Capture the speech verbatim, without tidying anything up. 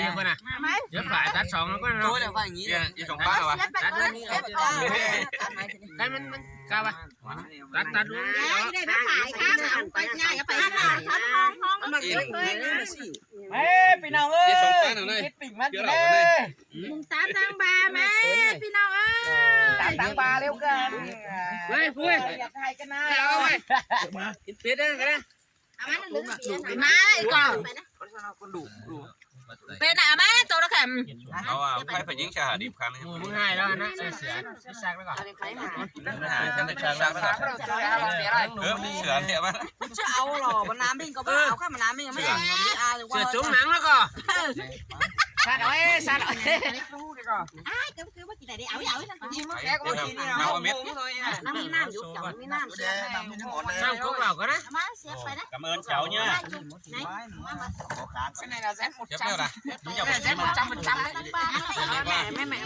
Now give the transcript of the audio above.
สี่คนน่ะ เดี๋ยวฝ่ายตัดสองแล้วก็เนาะ เดี๋ยวฝ่ายอย่างนี้ เดี๋ยวสองป้าเหรอวะ ตัดอันนี้เอา ให้มัน มันกลับอ่ะ ตัด ตัดดู ได้ ได้มาขายข้างหลังไปง่ายก็ไปขายข้างห้องห้อง เอามาเก็บเลยนะ เฮ้ย พี่น้องเอ้ย เดี๋ยวสองป้าหน่อยนะ คิดปิ่งมากินเลย หนึ่งตามทางบาร์มา พี่น้องเอ้ย ตามทางบาร์เร็วเกิน เฮ้ย ปุ้ย อย่าถ่ายกันนะ เอาไป กินเป็ดด้วยกันนะ เอามาหนึ่งเดือนมาก่อน เป็นอะมาตัวละแคม เอาอ่ะ ใครไปยิงชาดิบครั้งนี้ หมูมึงหายแล้วนะ เสือ เสือ เสือซักไว้ก่อน หาฉันไปซักไว้ก่อน เออ มีเสือเนี่ยมา จะเอาหรอ มันน้ำบิ่งก็ไม่เอาค่ะ มันน้ำบิ่งไม่เอา เสือจุ้งหนังแล้วก็ สัตว์เอ้ย สัตว์เอ้ย อ้ายก็คือว่ากินอะไรเอาเอาเอา เอาเม็ด น้ำมีน้ำอยู่ จังมีน้ำเสีย น้ำพวกเราก็นะ มาเสียไปนะ กำเอิญเจ้าเนี่ย ไหน มามา เสียบแล้วล่ะ เสียบหมด จำมันจำ แม่แม่แม่